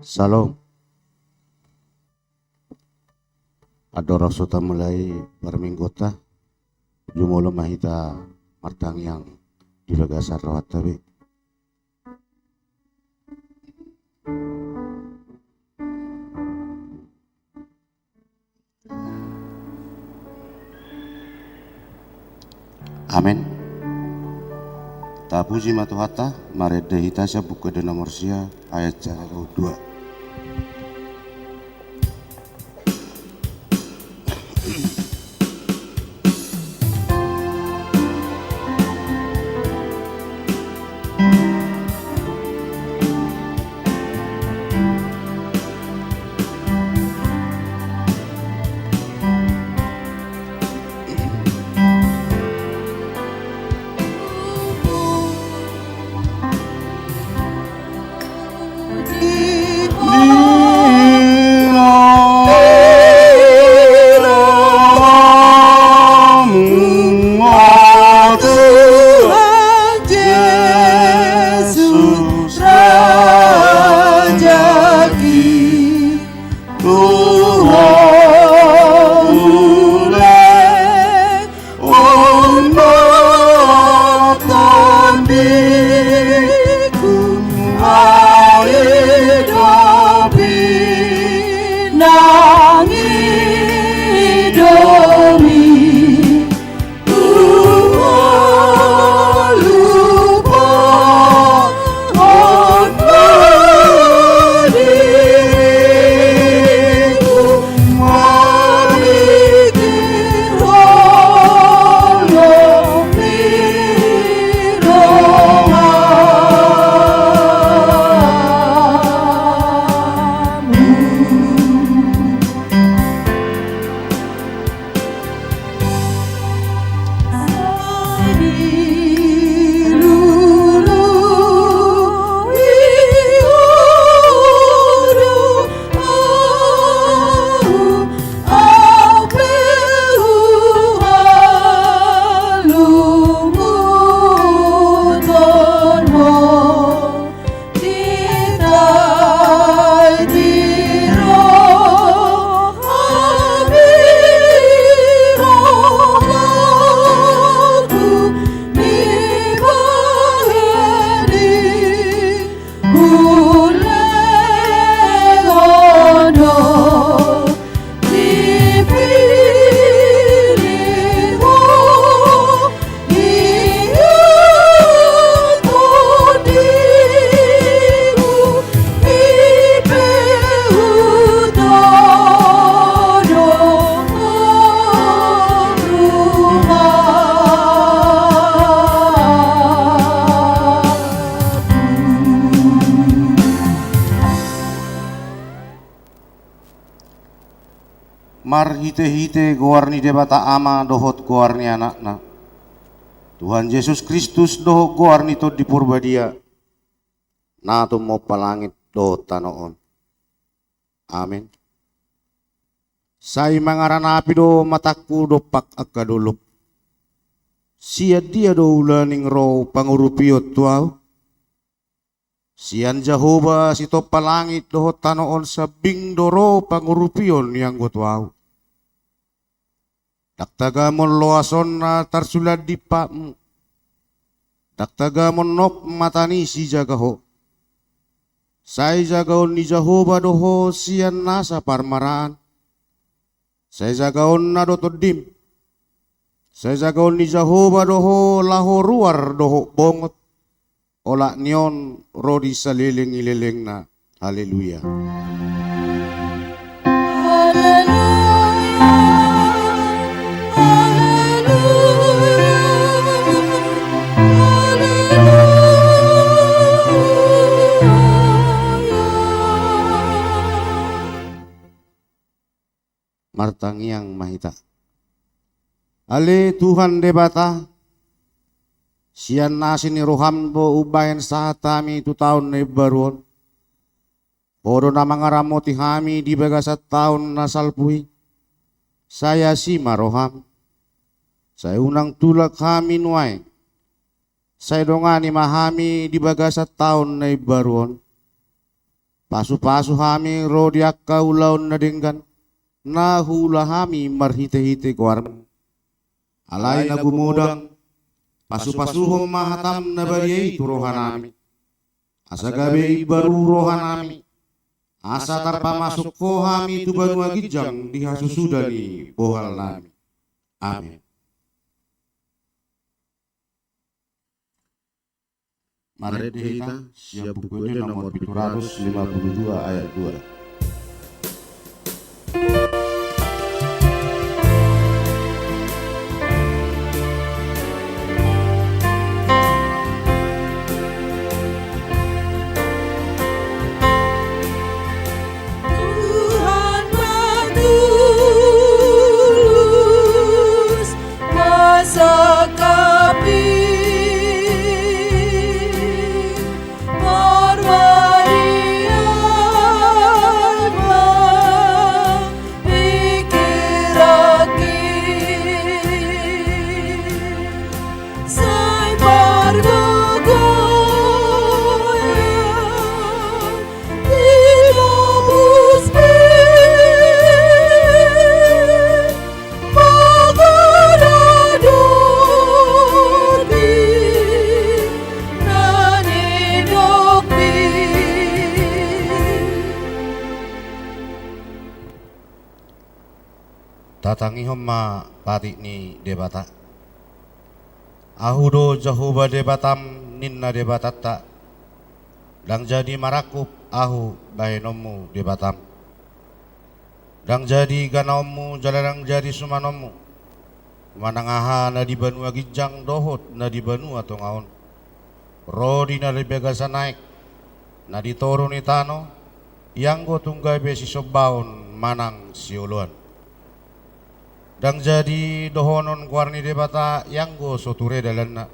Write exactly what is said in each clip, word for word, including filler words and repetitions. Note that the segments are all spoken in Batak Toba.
Syalom. Andorang so tamulai parmingguonta, jumolo ma hita martangiang di bagasan rohanta be. Amen. Tapuji ma Tuhanta, marende hita sian Buku Ende nomor sia, ayat sada dohot dua. Marhite-hite goar ni Debata Ama dohot goar ni Anakna, Tuhan Jesus Kristus, dohot goar ni Tondi Porbadia, na tumompa langit dohot tano on. Amen. Sai mangaranapi do matangku dompak angka dolok. Sian dia do ulaning ro pangurupion tu ahu? Sian Jahowa sitompa langit dohot tano on sambing do ro pangurupion ianggo tu ahu. Ndang tagamon loas on na tarsulan di empatmu. Ndang tagamon nop mata ni sijaga ho. Sai jagaon ni Jahowa do ho sian nasa parmaraan. Sai jagaonna do tondim. Sai jagaon ni Jahowa do ho laho ruar dohot bongot. Olat ni on ro di saleleng ni lelengna. Haleluya. Martangiang ma hita. Ale Tuhan Debata, sian asi ni roham do umbahen sahat hami tu taon na imbaru on. Ho do na mangaramoti hami di bagasan taon na salpu i. Sai asi ma roham. Sai unang tulak hami nuaeng. Sai dongani ma hami di bagasan taon na imbaru on. Pasu-pasu hami ro di angka ulaon na denggan, na huula hami marhite-hite goarmu. Alai na gumodang, pasu-pasuhon ma hatam na badia i tu rohanami. Asa gabe imbaru rohanami. Asa tarpamasuk ho hami tu banua ginjang di hasusuda ni bohalnami. Amen. Marende hita sian Buku Ende nomor pitu ratus lima puluh dua ayat dua. Tuhan matulus, masangkapi, marbadiai ma pingkiranki. Sai margogoion di gabusmi, mangaradoti na nidokmi. Tatangihon ma patik ni Debata. Ahu do Jahowa Debatam, ninna Debatanta. Ndang jadi marangkup ahu bahenonmu Debatam. Ndang jadi ganaonmu jala ndang jadi sumanonmu. Manang aha na di banua ginjang dohot na di banua tonga on, ro di na di bagasan aek, na di toru ni tano, ianggo tung gabe sisombaon manang sioloan. Ndang jadi dohonon goar ni Debata ianggo so ture dalanna.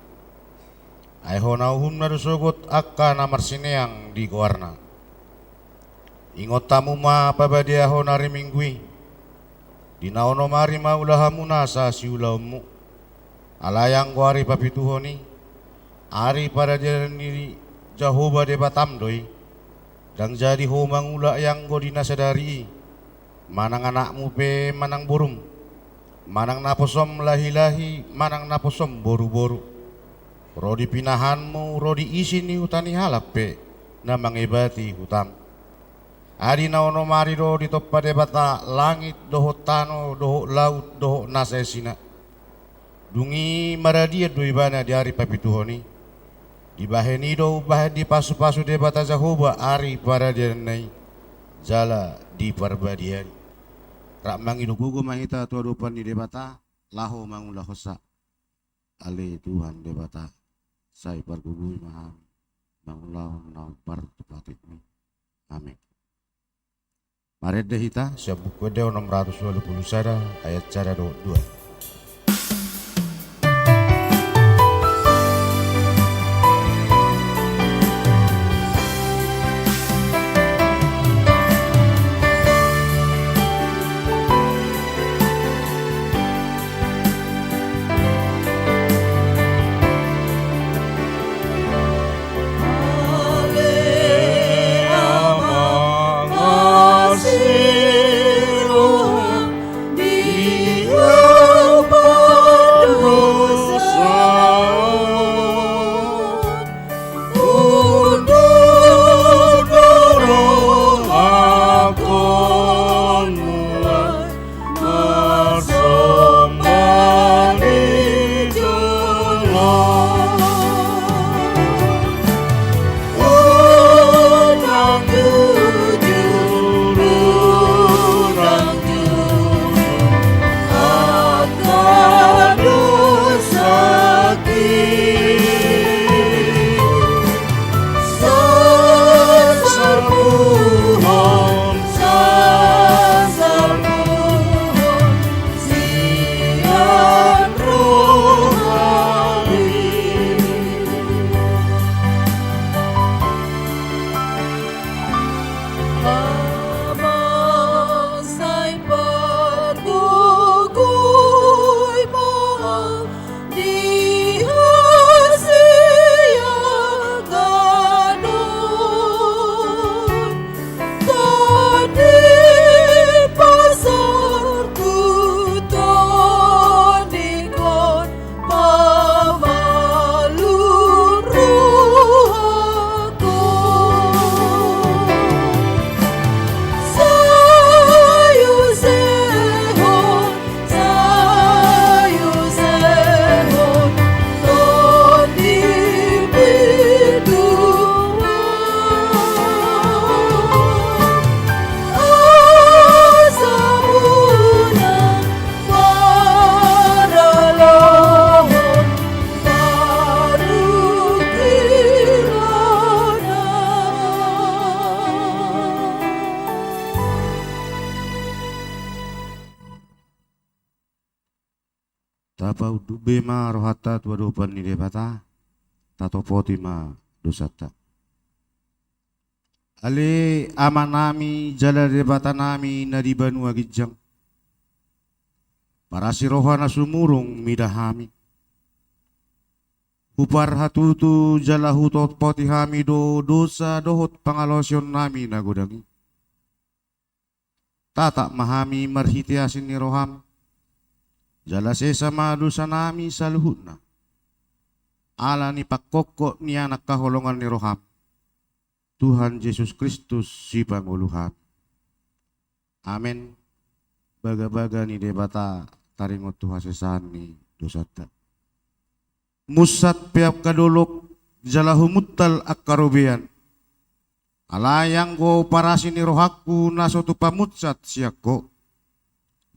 Ai hona uhumna do sogot angka na marsineang di goarna. Ingot hamu ma pabadiahon ari Minggu i. Di na onom ari ma ula hamu nasa siulaonmu. Alai anggo ari papituhon i, ari paradianan ni Jahowa Debatam do i. Ndang jadi ho mangula ianggo di na sadari i, manang anakmu pe manang borum, manang naposom lahi-lahi manang naposom boru-boru, ro di pinahanmu ro di isi ni huta ni halak pe na mangebati hutam. Ai di na onom ari do ditompa Debata langit dohot tano dohot laut dohot nasa isina. Dung i maradian do ibana di ari papituhon i. Dibahen i do umbahen dipasu-pasu Debata Jahowa ari paradiananna i, jala diparbadiai. Rap mangido gogo ma hita tu adopan ni Debata laho mangulahonsa. Ale Tuhan Debata, sai pargogoi ma hami mangulahon na hombar tu patikmi. Amen. Marende hita sian Buku Ende onom ratus ualu pulu sada, ayat sada dohot dua. Tapaunduk be ma rohanta tu adopan ni Debata, tatopoti ma dosanta. Ale Amanami jala Debatanami na di banua ginjang, parasi roha na sumurung mida hami. Huparhatutu jala hutopoti hami do dosa dohot pangalaosionnami na godang i. Tatap ma hami marhite asi ni roham, jala sesa ma dosanami saluhutna, ala ni pangkophop ni Anak haholongan ni roham, Tuhan Jesus Kristus, Sipangolu hami. Amen. Bagabaga ni Debata taringot tu hasesaan ni dosanta. Munsat pe angka dolok, jala humuntal angka robean. Alai anggo parasi ni rohangku na so tupa munsat sian Ho,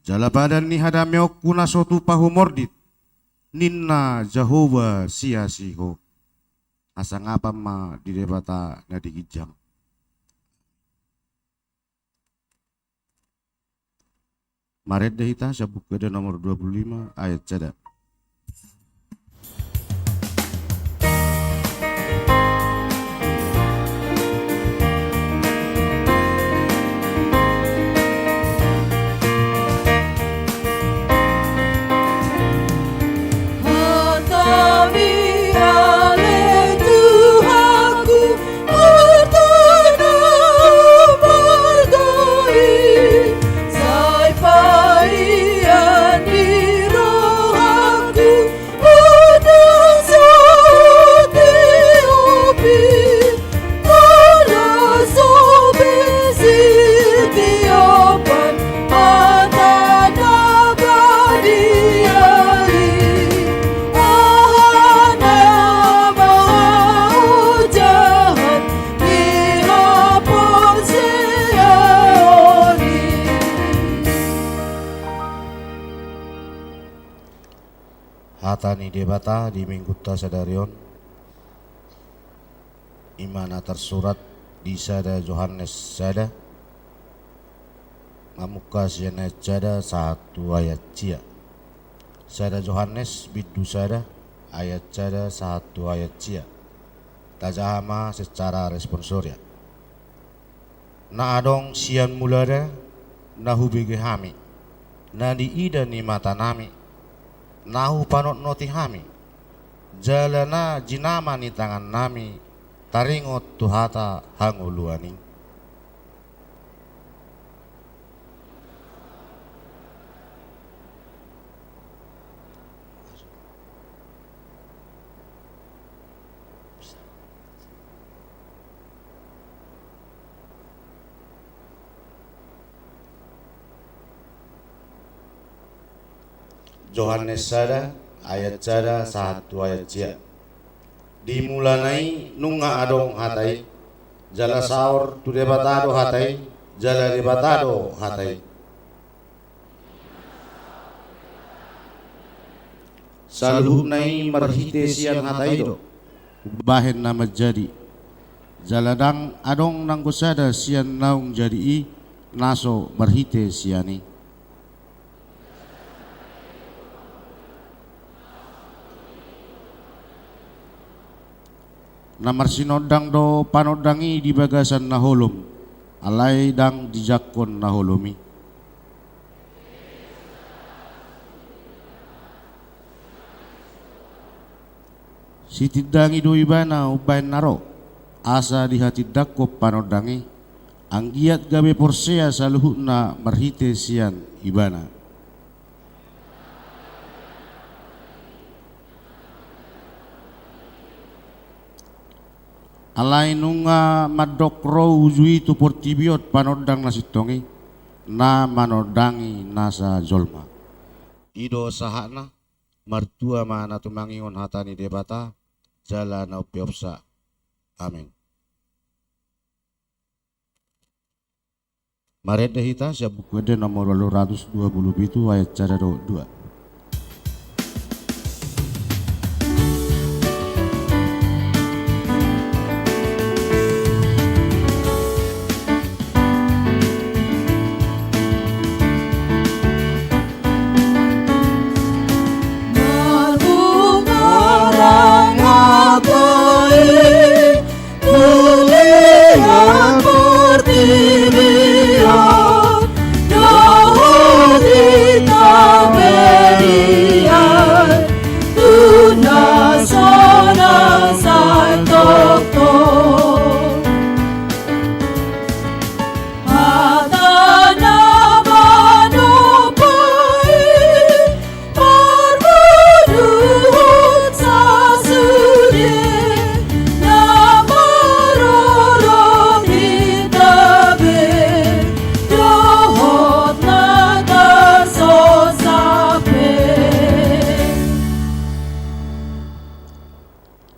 jala padan ni hadameonku na so tupa humordit, ninna Jahowa sian si Ho. Hasangapan ma di Debata na di ginjang. Marende hita sian Buku Ende nomor dua pulu lima ayat sada. Hata ni Debata di Minggunta sadari on, i ma na tarsurat di sada Johannes sada, Mamungka sian ayat sada sahat tu ayat sia. Sada Johannes bindu sada ayat sada sahat tu ayat sia. Tajaha ma secara responsoria. Na adong sian mulada, na hubege hami, na niida ni matanami, na hupanotnoti hami, jala na jinama ni tangannami taringot tu hata hangoluan i. Johannes sada ayat sada sahat tu ayat sia. Di mulana i nunga adong hata i, jala saor tu Debata do hata i, jala Debata do hata i. Saluhutna i marhite sian hata i do umbahen na manjadi. Jala ndang adong nanggo sada sian naung jadi i, na so marhite sian i. Na marsinondang do panondang i di bagasan na holom, alai ndang dijangkon na holom i. Sitindangi do ibana umbahen na ro, asa dihatindangkon panondang i, anggiat gabe porsea saluhutna marhite sian ibana. Alai nunga mandok ro uju i tu portibi on panondang na sintong i, na manondangi nasa jolma. I do sahatna. Martua ma na tumangion hata ni Debata, jala na umpeopsa. Amen. Marende hita sian Buku Ende nomor ualu ratus dua pulu pitu ayat sada dohot dua.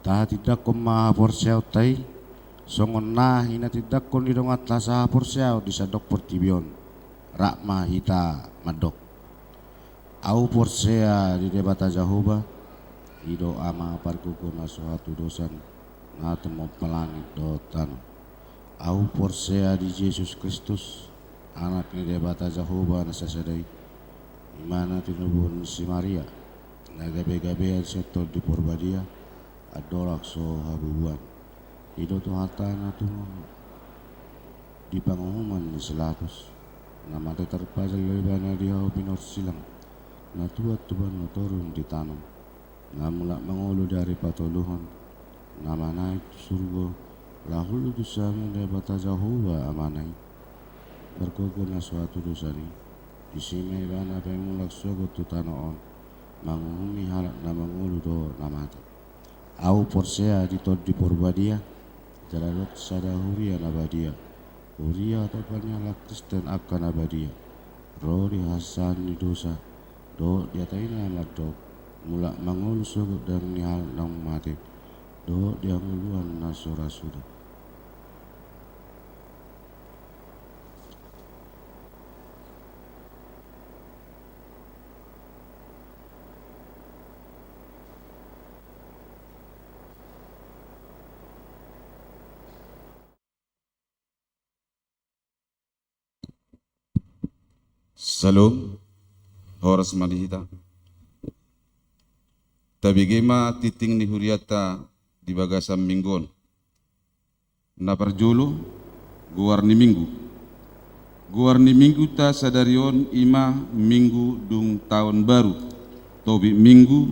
Tahatindangkon ma haporseaonta i, songon na hinatindangkon ni donganta sahaporseaon di sandok portibi on, rap ma hita mandok. Ahu porsea di Debata Jahowa, i do Ama pargogo na so hatudosan, na tumompa langit dohot tano. Ahu porsea di Jesus Kristus, Anak ni Debata Jahowa na sasada i, i ma na tinubuhon si Maria, na gabegabean sian Tondi Porbadia, andorang so habubuan. I do Tuhanta na tumangihon di panguhuman ni si Latus, na mate tarpajal do Ibana di hau pinorsilang, na tuat tu banua toru di tano, na mulak mangolu di ari patoluhon, na manaek tu surgo, laho udusan ni Debata Jahowa Amana i, pargogo na so hatudosan i. Disi ma Ibana pe mulak sogot tu tano on, manguhumi halak na mangolu dohot na mate. Ahu porsea di Tondi Porbadia, jala adong sada huria na badia, huria hatopan ni halak Kristen angka na badia, ro di hasesaan ni dosa, dohot di hata i na mandok, mulak mangolu sogot daging ni halak naung mate, dohot di hangoluan na so ra suda. Syalom. Horas ma di hita. Tabege ma tingting ni hurianta di bagasan minggu on. Na parjolo, goar ni minggu. Goar ni minggunta sadari on i ma minggu dung taon baru, topik minggu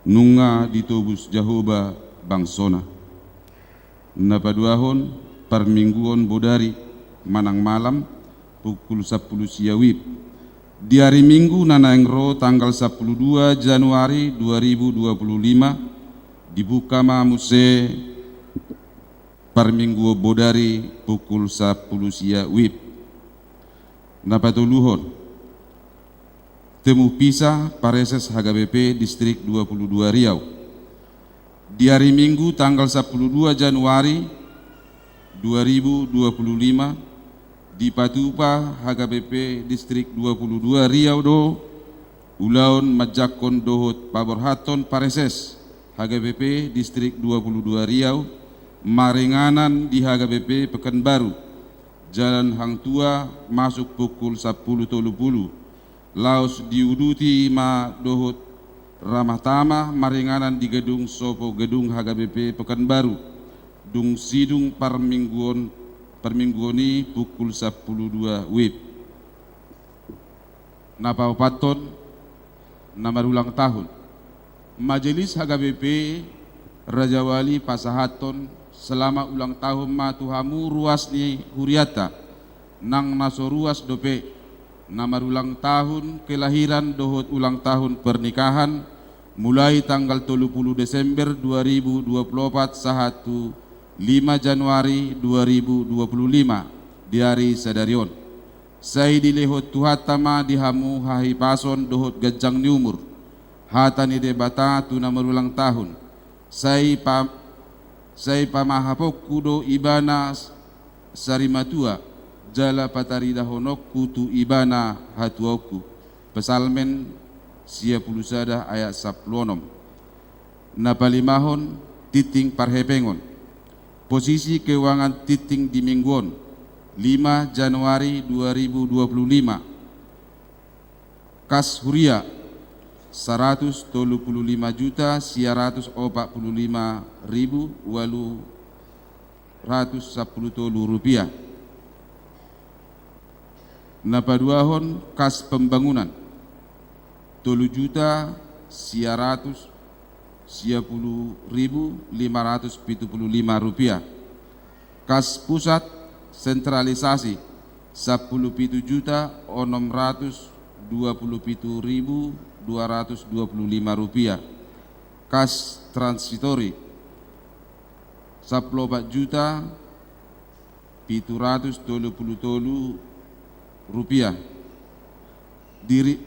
nunga ditobus Jahowa bangsona. Na paduahon, parmingguon bodari manang malam, pukul sampulu sia wib. Di ari Minggu na naeng ro tanggal sampulu dua Januari dua ribu dua puluh lima, dibuka ma muse parmingguon bodari pukul sampulu sia wib. Na patoluhon, temu pisa pareses H K B P Distrik dua puluh dua Riau. Di ari Minggu tanggal sampulu dua Januari dua ribu dua puluh lima, dipatupa H K B P Distrik dua puluh dua Riau do ulaon manjangkon dohot paborhathon pareses H K B P Distrik dua puluh dua Riau maringanan di H K B P Pekanbaru, Jalan Hang Tuah, masuk pukul sampulu tolu pulu. Laos diuduti ma dohot ramah tamah maringanan di gedung sopo gedung H K B P Pekanbaru, dung sidung parmingguon, parmingguon i pukul sampulu dua wib. Na paopathon, na marulang tahun. Majelis H K B P Rajawali pasahathon selamat ulang tahun ma tu hamu ruas ni hurianta, nang na so ruas dope, na marulang tahun kelahiran dohot ulang tahun pernikahan, mulai tanggal tolu pulu Desember dua ribu dua puluh opat sahat tu lima Januari dua ribu dua puluh lima, di ari sadari on. Sai dilehon Tuhanta ma di hamu hahipason dohot ganjang ni umur. Hata ni Debata tu na marulang tahun. Sai pa-, sai pamahaponku do ibana s-, sarimatua, jala pataridahononku tu ibana hatuaonku. Psalmen sia pulu sada ayat sampulu onom. Na palimahon, tingting parhepengon. Posisi keuangan tingting di minggu on, lima Januari dua ribu dua puluh lima. Kas huria, saratus tolu pulu lima juta sia ratus opat pulu lima ribu ualu ratus sampulu tolu rupiah. Na paduahon kas pembangunan, tolu juta sia ratus sia pulu ribu lima ratus pitu pulu lima rupiah. Kas pusat sentralisasi, sampulu pitu juta onom ratus dua pulu pitu ribu dua ratus dua pulu lima rupiah. Kas transitori, sampulu opat juta pitu ratus tolu pulu tolu rupiah. Di ri-,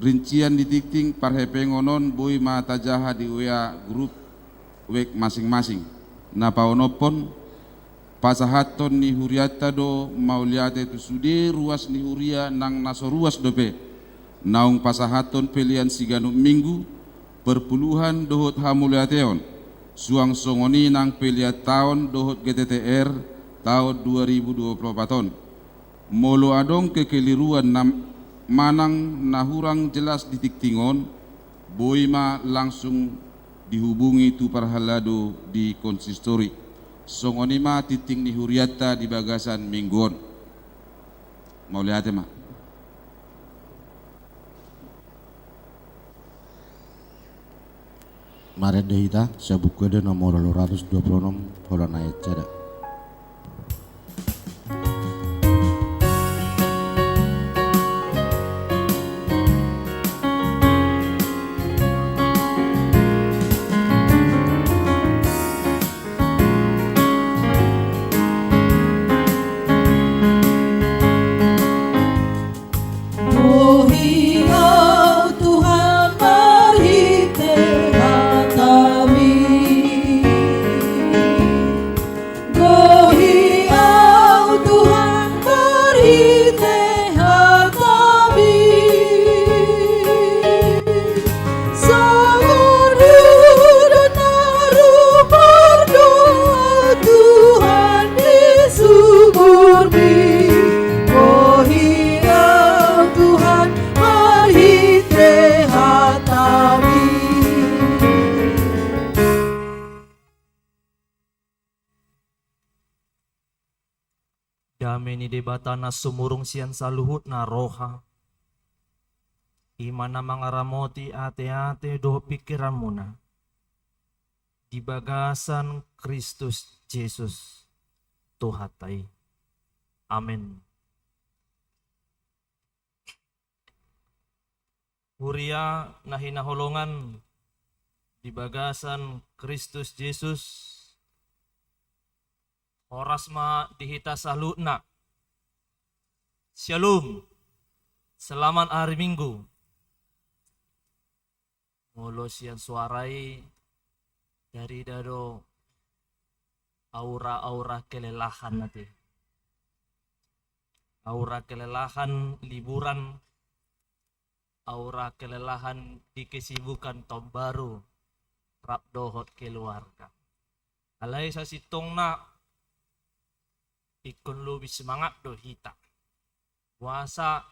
rincian ni tingting parhepengon on boi ma tajaha di W A grup web masing-masing. Na paonomhon, pasahathon ni hurianta do mauliate tu sude ruas ni huria nang na so ruas dope. Naung pasahathon pelean siganup minggu, perpuluhan dohot hamauliateon, suang songon i nang pelean taon dohot G T T R taon dua ribu dua puluh opat on. Molo adong kekeliruan na-, manang na hurang jelas di tingting on, boi ma langsung dihubungi tu parhalado di konsistori. Songon i ma tingting ni hurianta di bagasan minggu on. Mauliate ma. Marende hita, Sihabungku Ende nomor ualu ratus dua pulu onom, holan ayat sada. Bohi Ho Tuhan marhite hataMi, Dame ni Debata na sumurung sian saluhutna roha, i ma na mangaramoti ateate dohot pingkiranmuna di bagasan Kristus Jesus Tuhanta i. Amen. Huria na hinaholongan di bagasan Kristus Jesus, horas ma di hita saluhutna. Syalom. Selamat hari Minggu. Molo sian suara i tarida do aura-aura kelelahan ate. Aura kelelahan liburan, aura kelelahan di kesibukan taon baru rap dohot keluarga. Alai sasintongna ingkon lobi semangat do hita. Puasa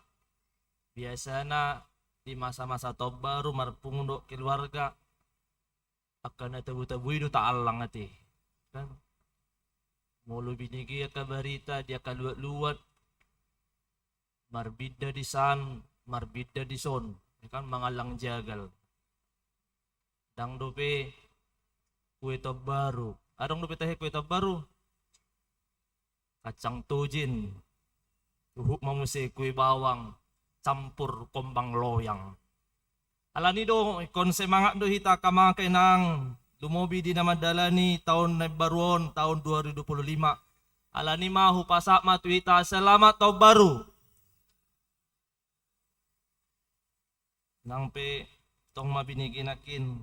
biasana di masa-masa taon baru marpungu dohot keluarga, angka na tabu-tabu i do taallang ate, kan? Molo binege angka barita di angka luat-luat, marbinda di san, marbinda di son, ya kan, mangallang jagal. Ndang dope kue taon baru. Adong dope tahe kue taon baru? Kacang tojin, huhut ma muse kue bawang campur kombang loyang. Alani do ingkon semangat do hita angka amang inang, lumobi di na mandalani taon na baru on, taon dua ribu dua puluh lima. Alani ma hupasahat ma tu hita selamat taon baru. Nang pe tong ma binege nangkin,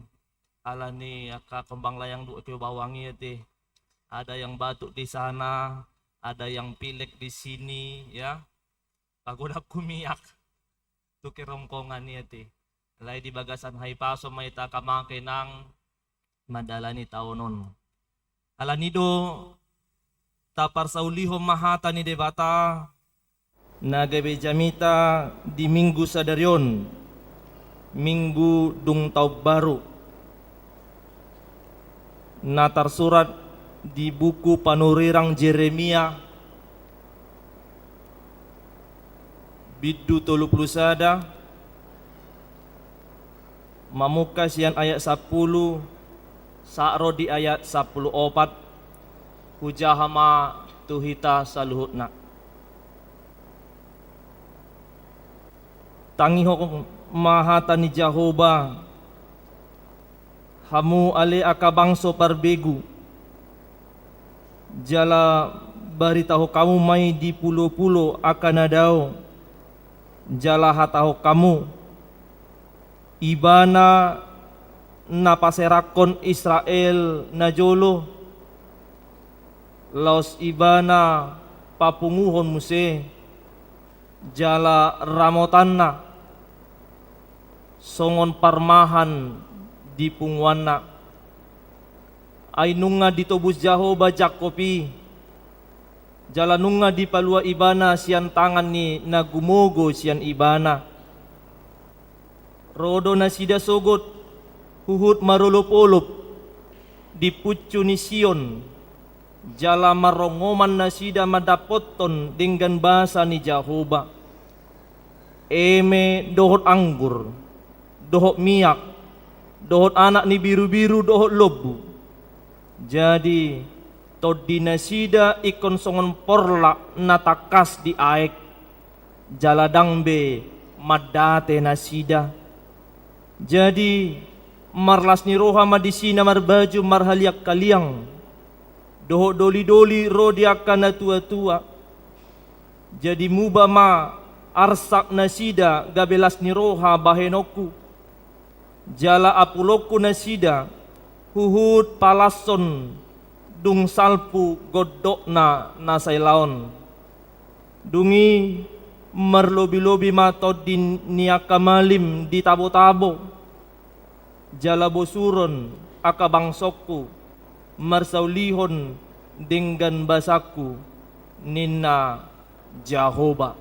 alani angka kombang loyang dohot kue bawang i ate. Ada yang batuk di sana, ada yang pilek di sini, ya. Pagodangku miak tu kerongkongan i ate. Alai di bagasan hahipason ma hita angka amang inang mandalani taon on. Alani do taparsaulihon ma hata ni Debata na gabe jamita di Minggu sadari on, Minggu dung taon baru, na tarsurat di buku panurirang Jeremia, bindu tolu pulu sada, mamungka sian ayat sampulu sahat ro di ayat sampulu opat. Hujaha ma tu hita saluhutna. Tangihon ma hata ni Jahowa, hamu ale angka bangso parbegu, jala baritahon hamu ma i di pulo-pulo angka na dao, jala hatahon hamu: Ibana na paserangkon Israel najolo, laos Ibana papunguhon muse, jala ramotanna songon parmahan di punguanna. Ai nunga ditobus Jahowa Jakkob i, jala nunga dipalua Ibana sian tangan ni na gumogo sian Ibana. Ro do nasida sogot huhut marolop-olop di puncu ni Sion, jala marrongoman nasida mandapothon denggan basa ni Jahowa, eme dohot anggur, dohot miak, dohot anak ni birubiru dohot lombu. Jadi, tondi nasida ingkon songon porlak na tangkas di aek, jala ndang be mandate nasida. Jadi, marlas ni roha ma disi na marbaju marhaliang-haliang, dohot doli-doli ro di angka na tua-tua. Jadi muba ma arsak nasida gabe las ni roha bahenonku, jala apulonku nasida huhut palashon dung salpu gondokna na sailaon. Dung i marlobi-lobi ma tondi ni angka malim di tabo-tabo, jala bosuron angka bangsongku marsaulihon denggan basangku, ninna Jahowa.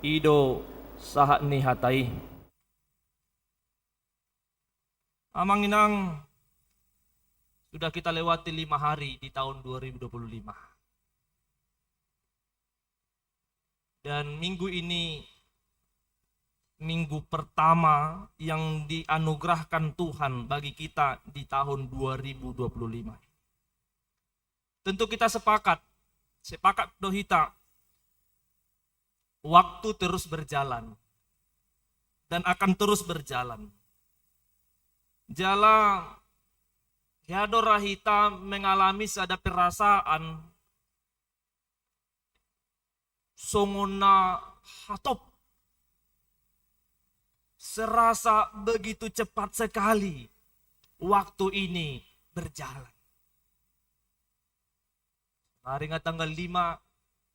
I do sahat ni hata i. Amang inang, sudah kita lewati lima hari di tahun dua ribu dua puluh lima. Dan minggu ini minggu pertama yang dianugerahkan Tuhan bagi kita di tahun dua ribu dua puluh lima. Tentu kita sepakat, sepakat do hita, waktu terus berjalan dan akan terus berjalan. Jala hea do ra hita mengalami sada perasaan songon na hatop. Serasa begitu cepat sekali waktu ini berjalan. Hari nga tanggal lima,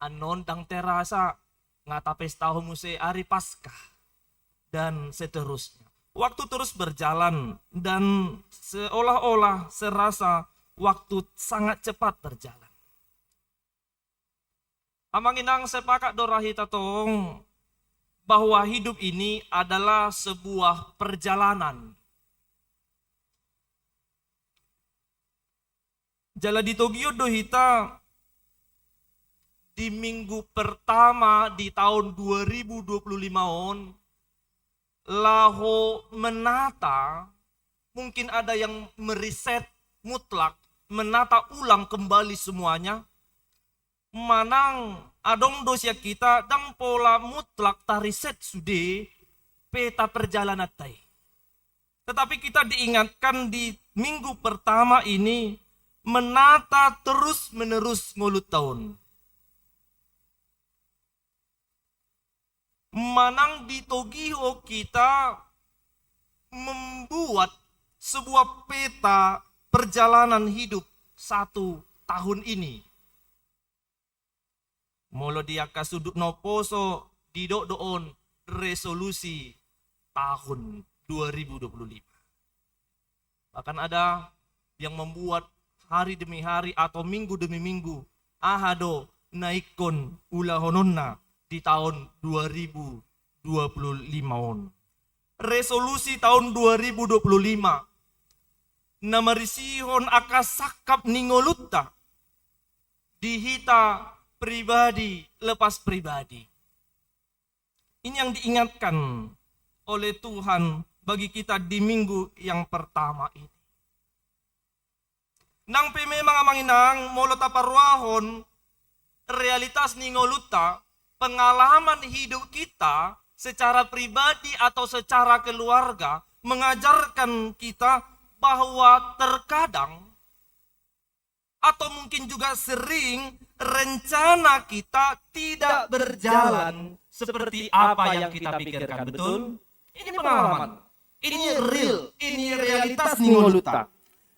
annon ndang terasa nga tapestahon muse ari Paskah, dan seterusnya. Waktu terus berjalan dan seolah-olah serasa waktu sangat cepat berjalan. Amang inang, sepakat do ra hita tong bahwa hidup ini adalah sebuah perjalanan. Jala ditogihon do hita di minggu pertama di tahun dua ribu dua puluh lima on, laho menata, mungkin ada yang meriset mutlak, menata ulang kembali semuanya, manang adong do sian hita ndang pola mutlak tariset sude peta perjalananta i. Tetapi kita diingatkan di minggu pertama ini menata terus-menerus ngolunta on. Manang ditogihon hita membuat sebuah peta perjalanan hidup satu tahun ini. Molo di angka sundut na umposo, didok do on resolusi tahun dua ribu dua puluh lima. Bahkan ada yang membuat hari demi hari atau minggu demi minggu, aha do na ingkon ulahononna di tahun dua ribu dua puluh lima on. Resolusi tahun dua ribu dua puluh lima na marisihon angka sangkap ni ngolunta di hita pribadi lepas pribadi. Ini yang diingatkan oleh Tuhan bagi kita di minggu yang pertama ini. Nang pe memang, amang inang, molo taparrohahon realitas ni ngolunta, pengalaman hidup kita secara pribadi atau secara keluarga mengajarkan kita bahwa terkadang atau mungkin juga sering rencana kita tidak berjalan seperti apa yang kita pikirkan, betul? Ini pengalaman. Ini real, ini realitas ni ngolunta.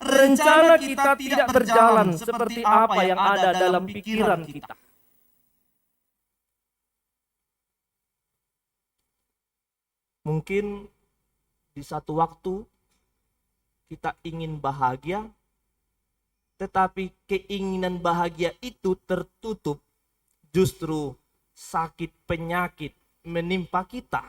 Rencana kita tidak berjalan seperti apa yang ada dalam pikiran kita. Mungkin di satu waktu kita ingin bahagia, tetapi keinginan bahagia itu tertutup, justru sakit penyakit menimpa kita.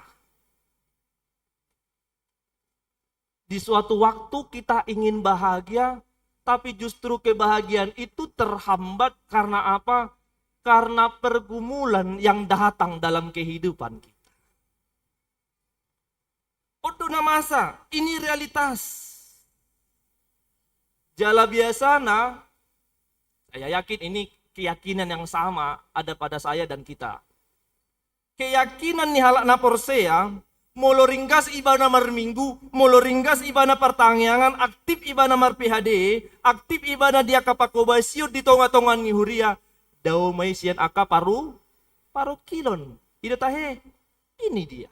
Di suatu waktu kita ingin bahagia, tapi justru kebahagiaan itu terhambat karena apa? Karena pergumulan yang datang dalam kehidupan kita. On do na masa, ini realitas. Jala biasana, saya yakin ini keyakinan yang sama ada pada saya dan kita. Keyakinan ni halak na porsea, molo ringgas ibana marminggu, molo ringgas ibana partangiangan, aktif ibana mar-P H D, aktif ibana di angka pakobasion di tonga-tonga ni huria, dao ma i sian angka paru-, parungkilon. I do tahe, ini dia.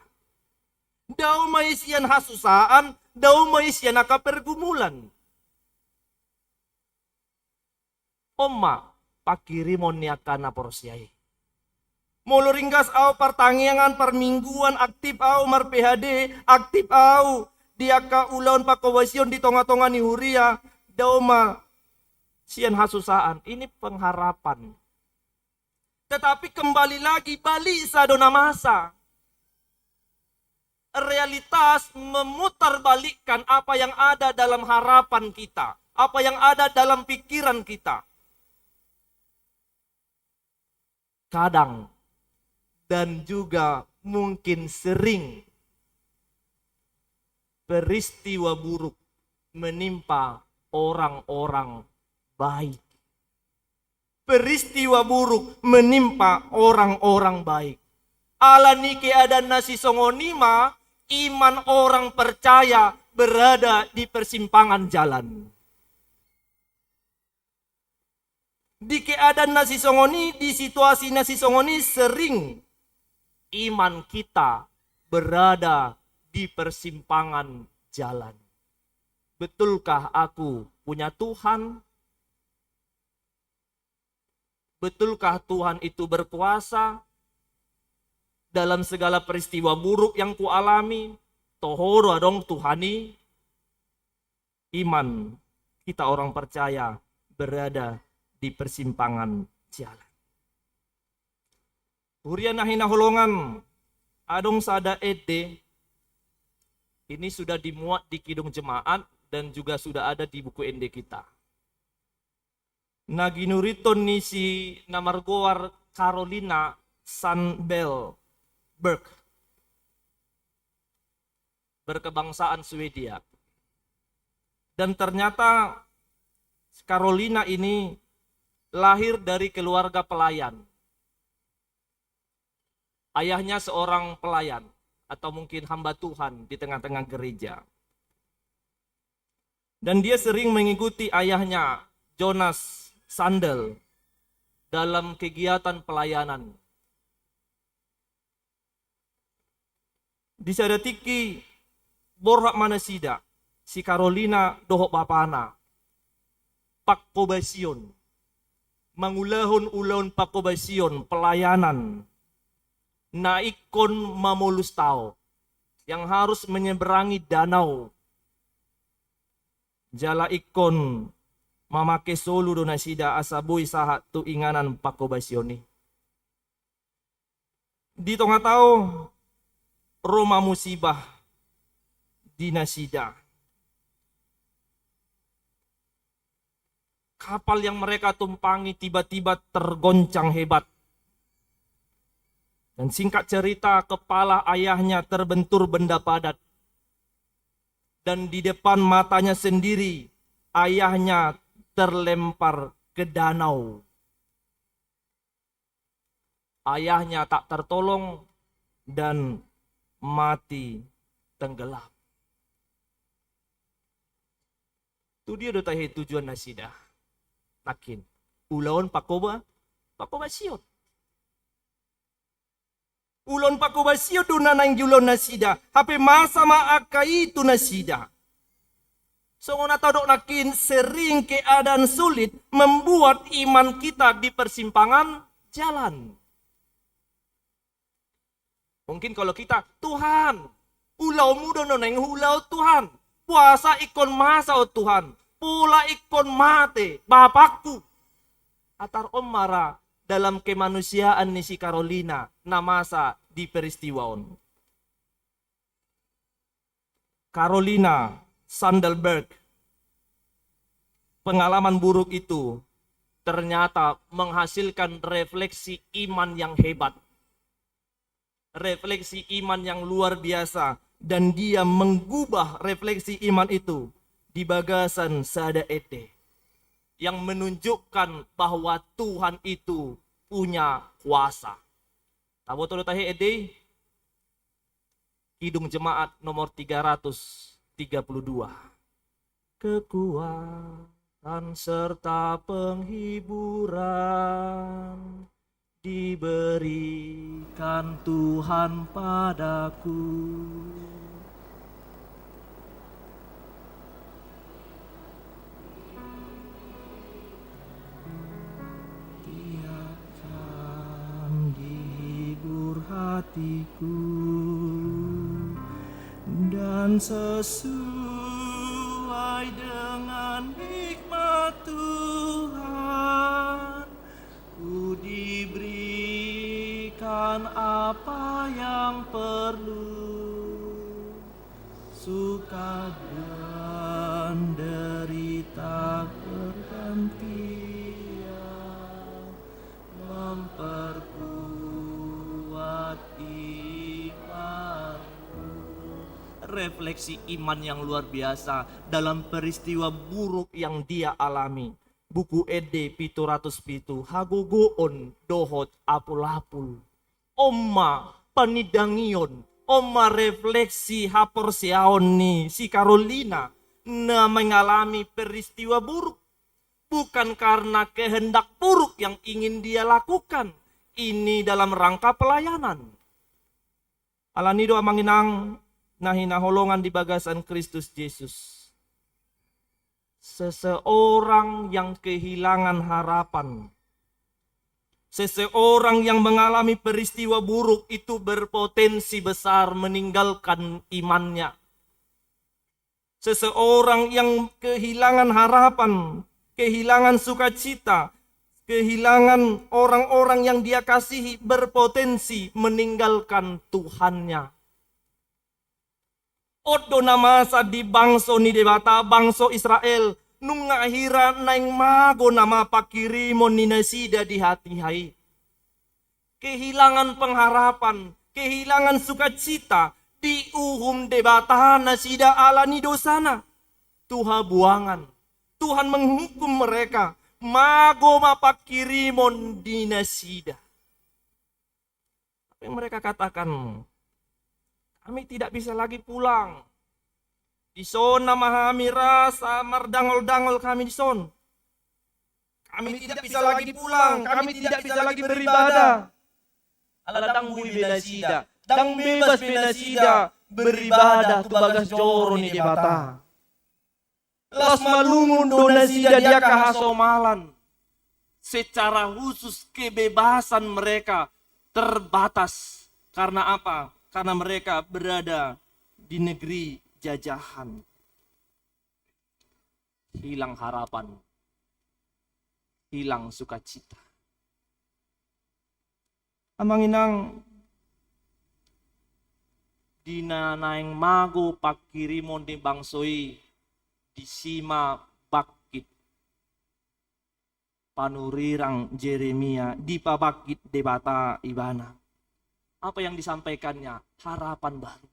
Dao ma i sian hasusaan, dao ma i sian angka pergumulan. On ma pangkirimon ni angka na porsea i. Molo ringgas ahu partangiangan, parmingguan, aktif ahu mar-P H D, aktif ahu di angka ulaon pakobasion di tonga-tonga ni huria, dao ma sian hasusaan. Ini pengharapan. Tetapi kembali lagi, balisa do na masa. Realitas memutarbalikkan apa yang ada dalam harapan kita, apa yang ada dalam pikiran kita. Kadang dan juga mungkin sering peristiwa buruk menimpa orang-orang baik. Peristiwa buruk menimpa orang-orang baik. Ala ni keadaan na sisongon i ma, iman orang percaya berada di persimpangan jalan. Di keadaan na sisongon i, di situasi na sisongon i, sering iman kita berada di persimpangan jalan. Betulkah aku punya Tuhan? Betulkah Tuhan itu berkuasa dalam segala peristiwa buruk yang kualami? Toho do adong Tuhan i? Iman kita orang percaya berada di persimpangan jalan. Huria na hinaholongan, adong sada ende, ini sudah dimuat di Kidung Jemaat dan juga sudah ada di buku ende kita. Na ginurithon ni si na margoar Carolina Sandberg, berkebangsaan Swedia. Dan ternyata Carolina ini lahir dari keluarga pelayan. Ayahnya seorang pelayan atau mungkin hamba Tuhan di tengah-tengah gereja. Dan dia sering mengikuti ayahnya, Jonas Sandel, dalam kegiatan pelayanan. Di sada tingki borhat ma nasida, si Carolina dohot bapana, pangkobasion, mangulahon ulaon pangkobasion, pelayanan, na ingkon mamolus tao, yang harus menyeberangi danau. Jala ingkon mamake solu do nasida asa boi sahat tu inganan pangkobasion i. Di tonga tao, ro ma musibah di nasida. Kapal yang mereka tumpangi tiba-tiba tergoncang hebat. Dan singkat cerita, kepala ayahnya terbentur benda padat. Dan di depan matanya sendiri, ayahnya terlempar ke danau. Ayahnya tak tertolong dan mati tenggelam. Tu dia do tahe tujuan nasida. Nangkin. Ulaon pangkoba, pangkobasion. Ulaon pangkobasion do na naeng diulahon nasida, hape masa ma angka i tu nasida. Songon na tadok nangkin, sering keadaan sulit membuat iman kita di persimpangan jalan. Mungkin kalau kita, Tuhan, ulaonmu do na naeng huulahon Tuhan. Puasa ingkon masa on Tuhan. Pola ingkon mate bapakku. Atar on ma ra dalam kemanusiaan ni si Carolina na masa di peristiwa on. Carolina Sandberg, pengalaman buruk itu ternyata menghasilkan refleksi iman yang hebat. Refleksi iman yang luar biasa, dan dia mengubah refleksi iman itu di bagasan sada ende yang menunjukkan bahwa Tuhan itu punya kuasa. Taboto do tahe ende i? Kidung Jemaat nomor tiga ratus tiga puluh dua. Kekuatan serta penghiburan diberikan Tuhan padaku. Tiap jam dihibur hatiku, dan sesuai dengan hikmat Tuhan, ku diberikan apa yang perlu. Suka dan derita bergantian, memperkuat refleksi iman yang luar biasa dalam peristiwa buruk yang dia alami. Buku Ende pitu ratus pitu, Hagogoon dohot Apulapul. On ma panindangion, on ma refleksi haporseaon ni si Carolina na mengalami peristiwa buruk. Bukan karena kehendak buruk yang ingin dia lakukan. Ini dalam rangka pelayanan. Alani do, amang inang na hinaholongan di bagasan Kristus Jesus, seseorang yang kehilangan harapan, seseorang yang mengalami peristiwa buruk itu berpotensi besar meninggalkan imannya. Seseorang yang kehilangan harapan, kehilangan sukacita, kehilangan orang-orang yang dia kasihi, berpotensi meninggalkan Tuhannya. On do na masa di bangso ni Debata, bangso Israel, nunga hira naeng mago nama pangkirimon ni nasida di hatiha i. Kehilangan pengharapan, kehilangan sukacita, diuhum Debata nasida alani dosana. Tu habuangan, Tuhan menghukum mereka, mago ma pangkirimon di nasida. Apa yang mereka katakan? Kami tidak bisa lagi pulang. Dison nama hami rasa mardangol-dangol kami dison. Kami tidak bisa lagi pulang, kami tidak bisa lagi beribadah. Ala ndang boi be nasida, ndang bebas be nasida beribadah tu bagas joro ni Debata. Laos malungun do nasida di angka hasomalan. Secara khusus kebebasan mereka terbatas. Karena apa? Karena mereka berada di negeri jajahan. Hilang harapan, hilang sukacita. Amang inang, di na naeng mago pangkirimon ni bangso i, disi ma bangkit panurirang Jeremia, dipabangkit Debata ibana. Apa yang disampaikannya? Harapan baru.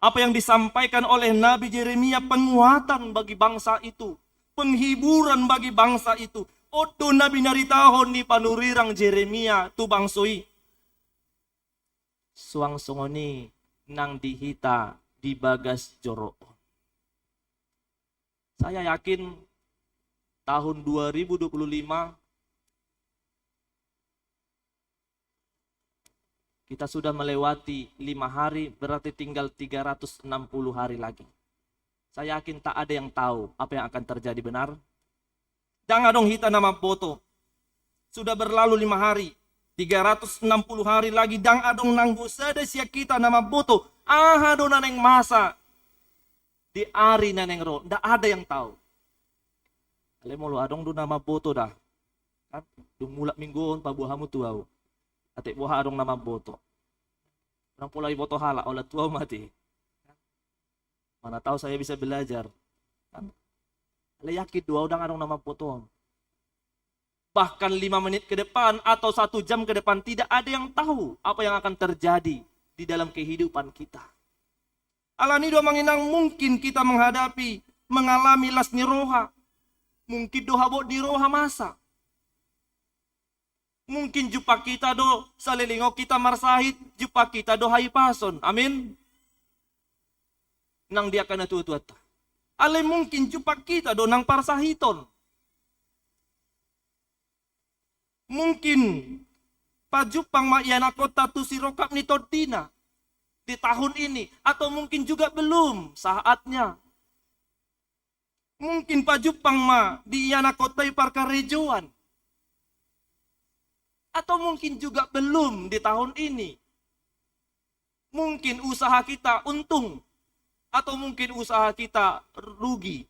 Apa yang disampaikan oleh Nabi Jeremia? Penguatan bagi bangsa itu, penghiburan bagi bangsa itu. On do na binaritahon ni panurirang Jeremia tu bangso i. Suang songon i nang di hita di bagas joro on. Saya yakin tahun dua ribu dua puluh lima kita sudah melewati lima hari, berarti tinggal tiga ratus enam puluh hari lagi. Saya yakin tak ada yang tahu apa yang akan terjadi, benar? Ndang adong hita na mamboto. Sudah berlalu lima hari, tiga ratus enam puluh hari lagi, ndang adong nanggo sada sian hita na mamboto aha do na naeng masa di ari na naeng ro, ndak ada yang tahu. Alai molo adong do na mamboto da, kan, dung mulak minggu on paboa hamu tu au. Atik boha adong na mamboto. Ndang pola iboto halak, holan tu au ma ate. Mana tahu saya bisa belajar. Kan? Alai yakin do au ndang adong na mamboto on. Bahkan lima menit ke depan atau satu jam ke depan, tidak ada yang tahu apa yang akan terjadi di dalam kehidupan kita. Alani do, amang inang, mungkin kita menghadapi, mengalami las ni roha. Mungkin do habot ni roha masa. Mungkin jumpang hita do saleleng on hita marsahit, jumpang hita do hahipason. Amin. Nang di angka natuatuanta. Alai mungkin jumpang hita do nang parsahiton. Mungkin pajumpang ma ianakkonta tu sirongkap ni tondina di tahun ini, atau mungkin juga belum saatnya. Mungkin pajumpang ma di ianakkonta i parkarejoan, atau mungkin juga belum di tahun ini. Mungkin usaha kita untung, atau mungkin usaha kita rugi.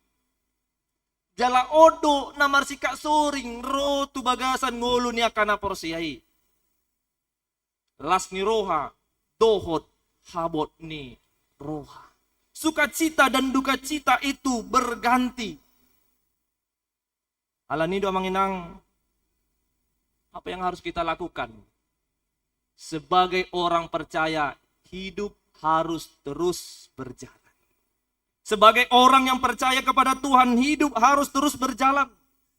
Jala on do na marsingkat soring ro tu bagasan ngolu ni angka na porsea i. Las ni roha dohot habot ni roha. Sukacita dan dukacita itu berganti. Alani do, amang inang, apa yang harus kita lakukan sebagai orang percaya? Hidup harus terus berjalan. Sebagai orang yang percaya kepada Tuhan, hidup harus terus berjalan,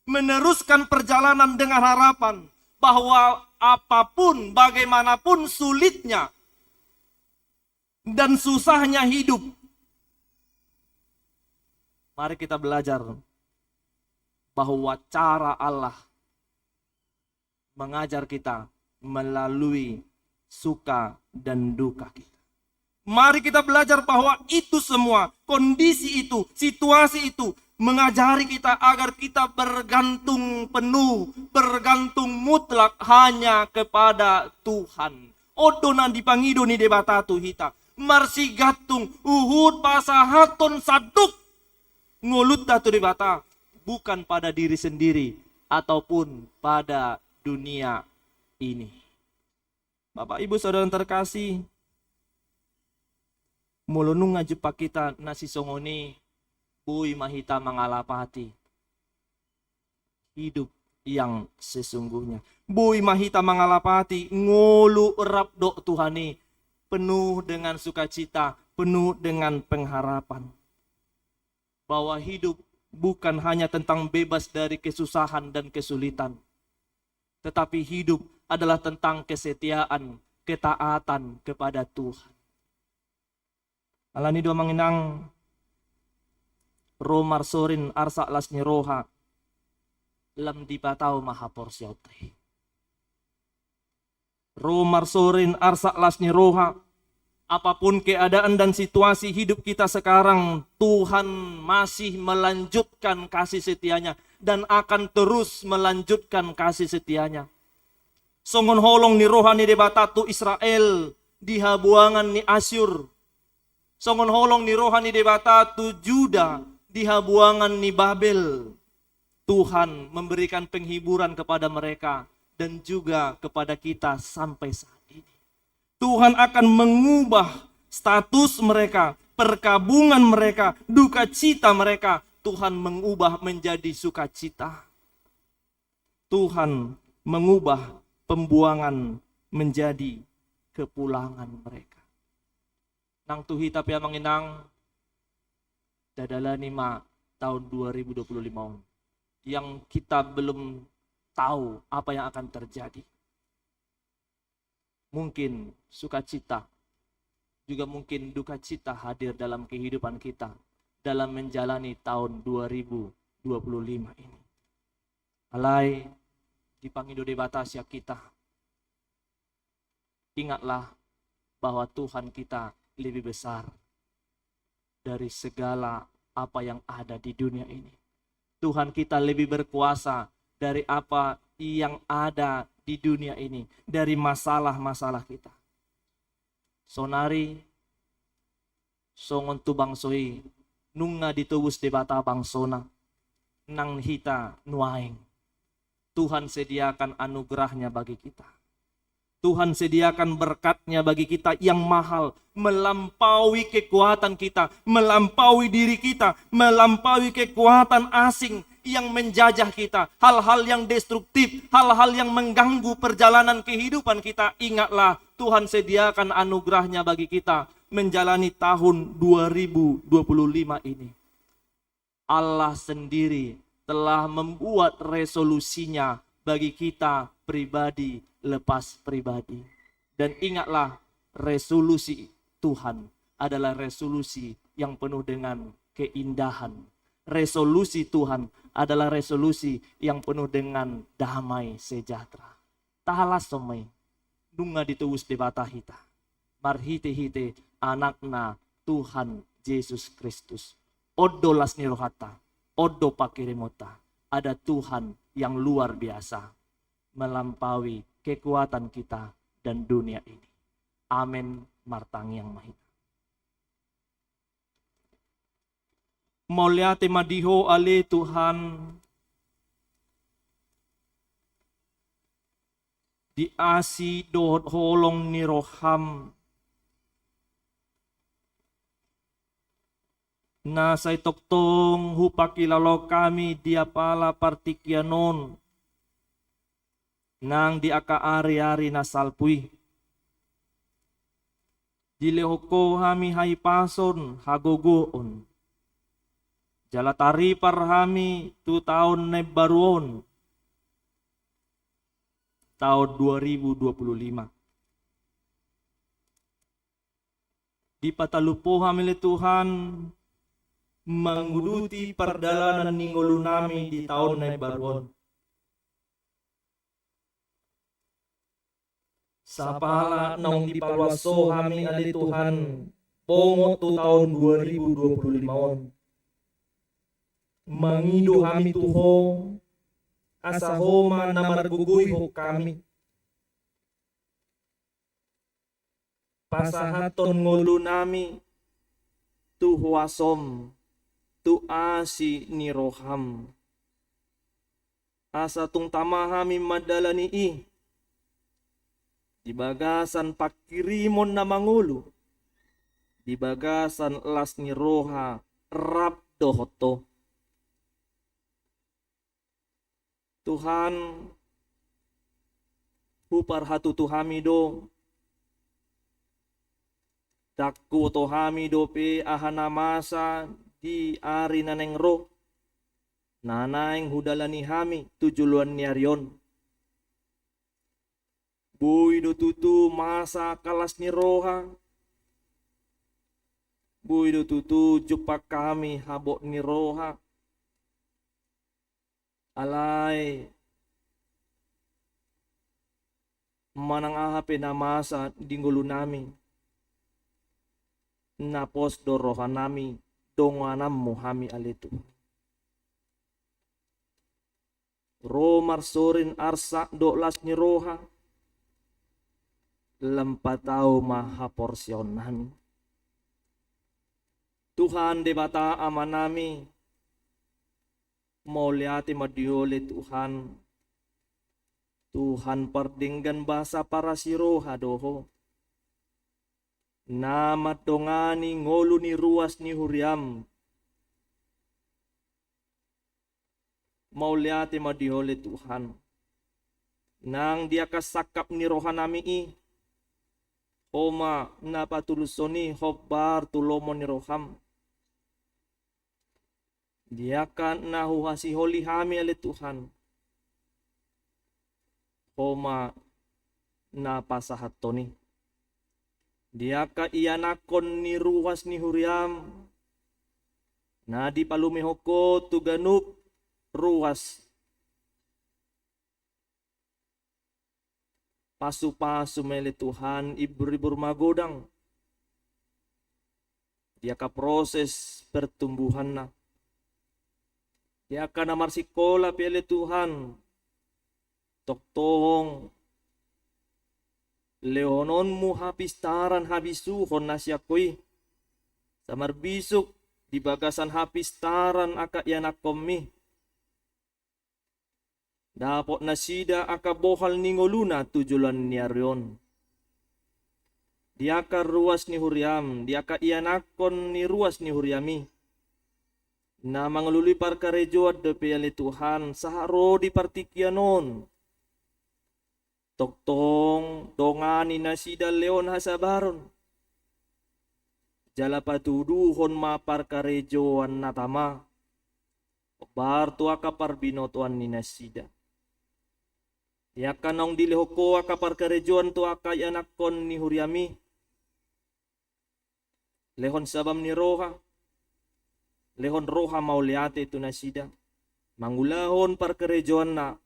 meneruskan perjalanan dengan harapan bahwa apapun, bagaimanapun sulitnya dan susahnya hidup, mari kita belajar bahwa cara Allah mengajar kita melalui suka dan duka kita. Mari kita belajar bahwa itu semua, kondisi itu, situasi itu, mengajari kita agar kita bergantung penuh, bergantung mutlak hanya kepada Tuhan. On do na dipangido ni Debata tu hita, marsigantung, huhut pasahathon sandok ngolunta tu Debata, bukan pada diri sendiri ataupun pada dunia ini. Bapak, Ibu, Saudara terkasih, molo nunga jumpang hita na sisongon i, boi ma hita mangalapati hidup yang sesungguhnya. Boi ma hita mangalapati ngolu rap dohot Tuhan i, penuh dengan sukacita, penuh dengan pengharapan bahwa hidup bukan hanya tentang bebas dari kesusahan dan kesulitan, tetapi hidup adalah tentang kesetiaan, ketaatan kepada Tuhan. Alani do, Amang Inang, ro marsorin arsak las ni roha, lam dipatau ma haporseaonta i. Ro marsorin arsak las ni roha, apapun keadaan dan situasi hidup kita sekarang, Tuhan masih melanjutkan kasih setia-Nya dan akan terus melanjutkan kasih setia-Nya. Songon holong ni roha ni Debata tu Israel di habuangan ni Asyur, songon holong ni roha ni Debata tu Juda di habuangan ni Babel, Tuhan memberikan penghiburan kepada mereka dan juga kepada kita sampai saat ini. Tuhan akan mengubah status mereka, perkabungan mereka, duka cita mereka, Tuhan mengubah menjadi sukacita. Tuhan mengubah pembuangan menjadi kepulangan mereka. Nang tu hita pe, Amang Inang, tadalani ma tahun dua ribu dua puluh lima on, yang kita belum tahu apa yang akan terjadi. Mungkin sukacita, juga mungkin duka cita hadir dalam kehidupan kita dalam menjalani tahun dua ribu dua puluh lima ini. Alai dipangido Debata sian hita, ingatlah bahwa Tuhan kita lebih besar dari segala apa yang ada di dunia ini. Tuhan kita lebih berkuasa dari apa yang ada di dunia ini, dari masalah-masalah kita. Saonari, songon tu bangso i, nunga ditobus Debata bangso-Na, nang hita nuaeng. Tuhan sediakan anugerah-Nya bagi kita. Tuhan sediakan berkat-Nya bagi kita yang mahal, melampaui kekuatan kita, melampaui diri kita, melampaui kekuatan asing yang menjajah kita, hal-hal yang destruktif, hal-hal yang mengganggu perjalanan kehidupan kita. Ingatlah, Tuhan sediakan anugerah-Nya bagi kita menjalani tahun dua ribu dua puluh lima ini. Allah sendiri telah membuat resolusi-Nya bagi kita pribadi lepas pribadi. Dan ingatlah, resolusi Tuhan adalah resolusi yang penuh dengan keindahan. Resolusi Tuhan adalah resolusi yang penuh dengan damai sejahtera. Tahalashon ma i, nunga ditobus Debata hita marhitehite Anak-Na, Tuhan Jesus Kristus. On do las ni rohanta, on do pangkirimonta. Ada Tuhan yang luar biasa, melampaui kekuatan kita dan dunia ini. Amen. Martangiang ma hita. Mauliate ma di Ho ale Tuhan, di asi dohot holong ni roham, na sai tongtong hupangkilalaon hami di apala partingkian on, nang di angka ari-ari na salpu i. Dilehon Ho hami hahipason, hagogoon, jala taripar hami tu taon na imbaru on, taon dua ribu dua puluh lima. Dipatalup Ho hami ale Tuhan, manguduti pardalanan ni ngolunami di taon na imbaru on. Sapala naung dipaluas Ho hami ale Tuhan, bongot tu taon dua ribu dua puluh lima on, mangido hami tu Ho, asa Ho ma na margogoihon hami, pasahathon ngolunami tu huasom, tu asi ni roham, asa tung tama hami mandalani i di bagasan panghirimon na mangolu, di bagasan las ni roha rap dohot Ho. Tuhan, huparhatutu hami do, ndang huboto hami dope aha na masa di ari na naeng ro, na naeng hudalani hami tu joloan ni ari on. Boi do tutu masa angka las ni roha, boi do tutu jumpang hami habot ni roha. Alai manang aha pe na masa di ngolunami, na pos do rohanami dongananmu hami ale Tuhan. Ro marsorin arsak dohot las ni roha, lam patau ma haporseaonnami. Tuhan Debata Amanami, mauliate ma di Ho ale Tuhan. Tuhan pardenggan basa parasi roha do Ho, na mandongani ngolu ni ruas ni huriam. Mauliate ma di Ho ale Tuhan. Nang di angka sangkap ni rohanami i, Ho ma na patulushon i hombar tu lomo ni roham. Di angka na huhasiholi hami ale Tuhan, Ho ma na pasahathon i. Di angka ianakhon ni ruas ni huriam, na dipalumehon Ho tu ganup ruas, pasupasu ma ale Tuhan, ibur-ibur magodang di angka proses pertumbuhanna. Di angka na marsikola pe ale Tuhan, tongtong lehononmu hapistaran habisuhon na sian Ho i, asa marbisuk di bagasan hapistaran angka ianakhonmi. Dapot nasida angka bohal ni ngoluna tu joloan ni ari on. Di angka ruas ni huriam, di angka ianakhon ni ruas ni huriam i, na mangalului parkarejoan dope ale Tuhan, sahat ro di partingkian on. Tongtong dongani nasida lehon hasabaron, jala patuduhon ma parkarejoan na tama, hombar tu angka parbinotoan ni nasida. Di angka naung dilehon Ho angka parkarejoan tu angka ianakhon ni huriami, lehon sabam ni roha, lehon roha mauliate tu nasida, mangulahon parkarejoanna,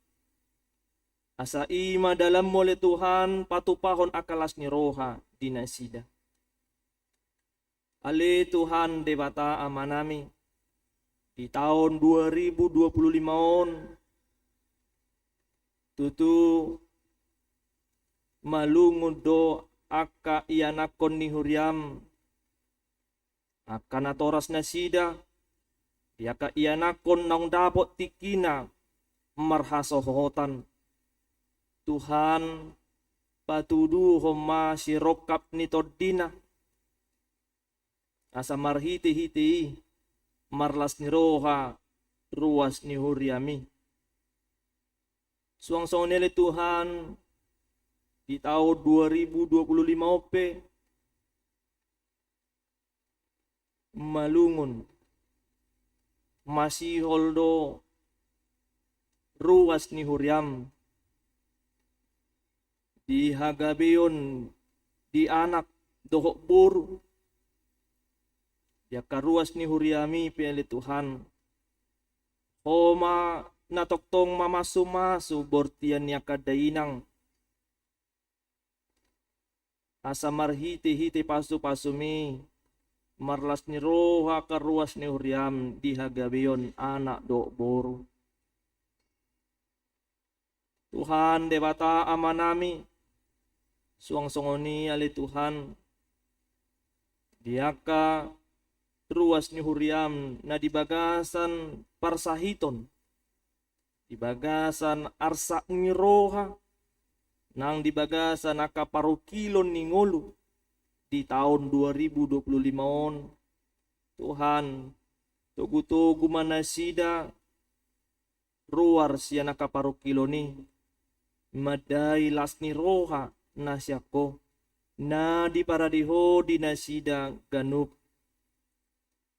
asa i ma dalanmu ale Tuhan patupahon angka las ni roha di nasida. Ale Tuhan Debata Amanami, di taon dua ribu dua puluh lima on, tutu malungun do angka ianakhon ni huriam, angka natoras nasida, di angka ianakhon naung dapot tingkina marhasohotan. Tuhan, patuduhon ma sirongkap ni tondina, asa marhitehite i marlas ni roha ruas ni huriami. Suang songon i ale Tuhan, di taon dua ribu dua puluh lima on pe, malungun, masihol do ruas ni huriam di hagabeon di anak dohot boru, di angka ruas ni huriami pe ale Tuhan, Ho ma na tongtong mamasumasu bortian ni angka dainang. Asa marhitehite pasupasumi marlas ni roha angka ruas ni huriam di hagabeon anak dohot boru. Tuhan Debata Amanami, suang songon i ale Tuhan, di angka ruas ni huriam na di bagasan parsahiton, di bagasan arsak ni roha, nang di bagasan angka parungkilon ni ngolu di taon dua ribu dua puluh lima on. Tuhan, togutogu ma nasida ruar sian angka parungkilon i, mandai las ni roha na sian Ho, na diparade Ho di nasida ganup.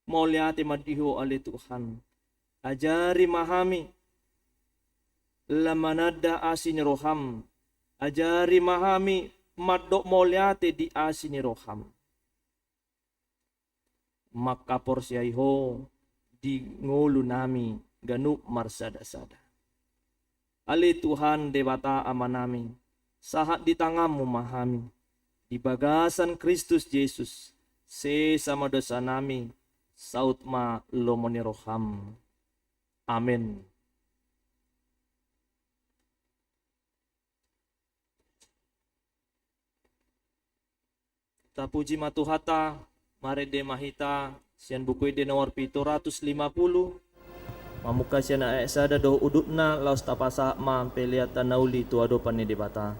Mauliate ma di Ho ale Tuhan. Ajari ma hami lam mananda asi ni roham. Ajari ma hami mandok mauliate di asi ni roham. Mangkaporseai Ho di ngolunami ganup marsadasada. Ale Tuhan Debata Amanami, sahat di tanganmu ma hami, di bagasan Kristus Jesus, sesa ma dosanami, saut ma lomo ni roham. Amen. Tapuji ma Tuhanta, marende ma hita sian Buku Ende nomor pitu ratus lima puluh, mamungka sian ayat sada dohot udutna, laos tapasahat ma peleanta na uli tu adopan ni Debata.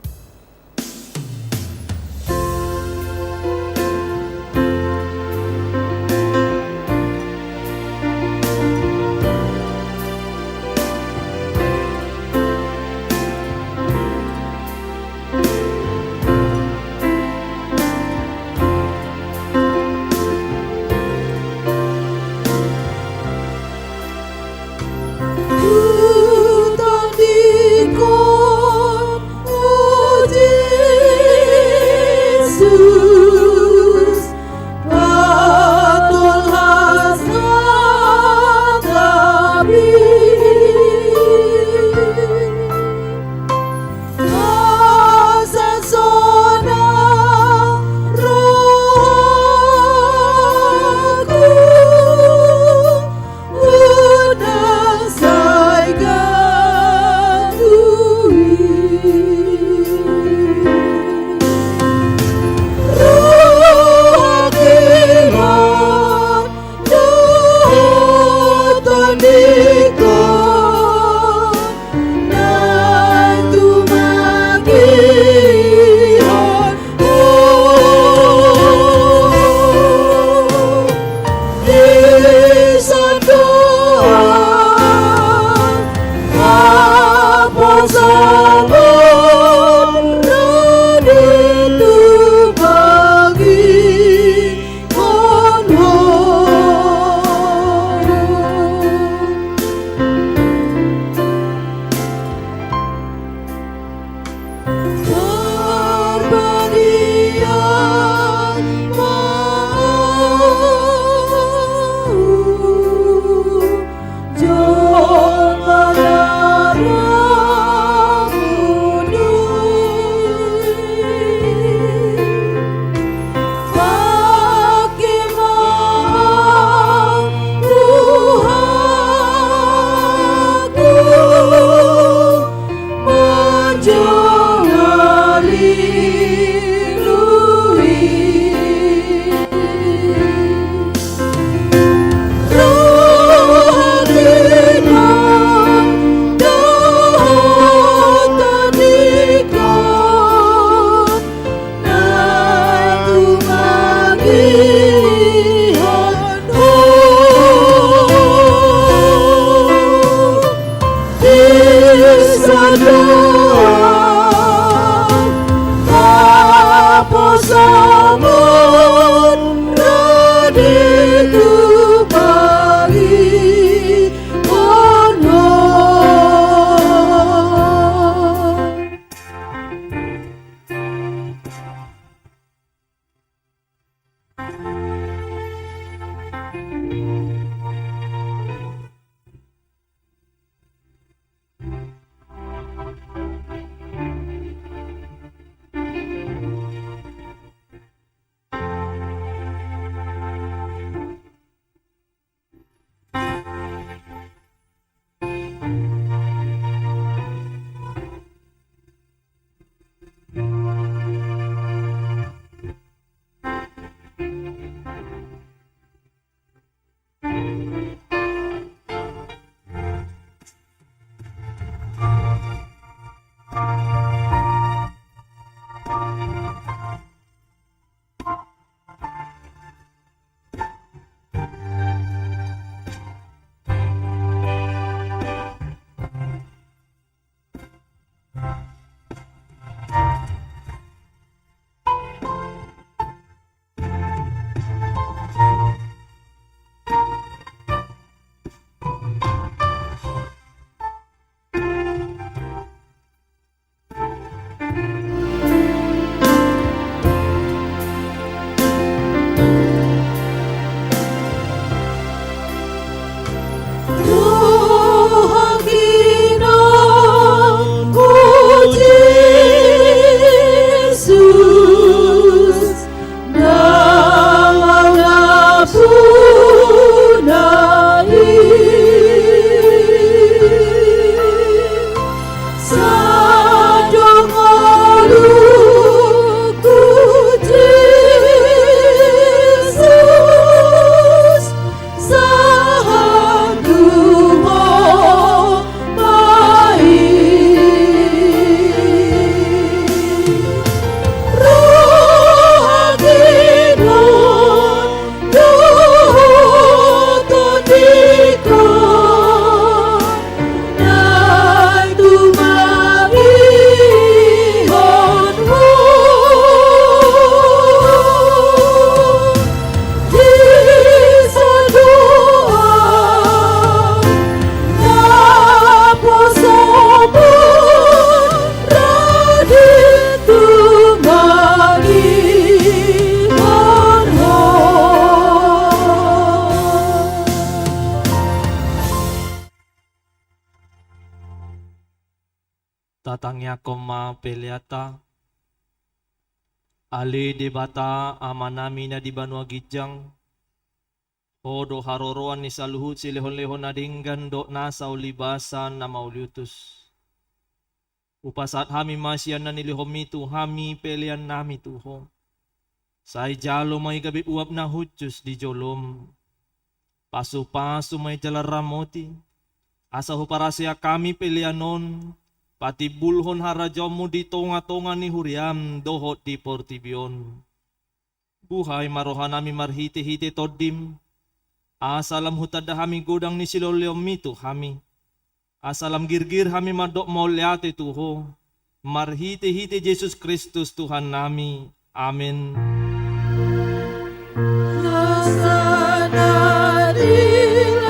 Tatangiangkon ma peleanta. Ale Debata Amanami na di banua ginjang, Ho do haroroan ni saluhut silehonlehon na denggan dohot nasa ulibasa na mauliutus. Hupasahat hami ma sian na nilehonMi tu hami peleannami tu Ho. Sai jalo ma i gabe uap na hushus di joloM. Pasupasu ma i jala ramoti, asa huparaseak hami pelean on, patimbulhon harajaonMu di tongatonga ni huriaM dohot di portibi on. Buhai ma rohanami marhitehite TondiM, asa lam hutanda hami godang ni silehonlehonMi tu hami. Asa lam girgir hami mandok mauliate tu Ho, marhitehite Jesus Kristus Tuhannami. Amen. Asa na dilehonMi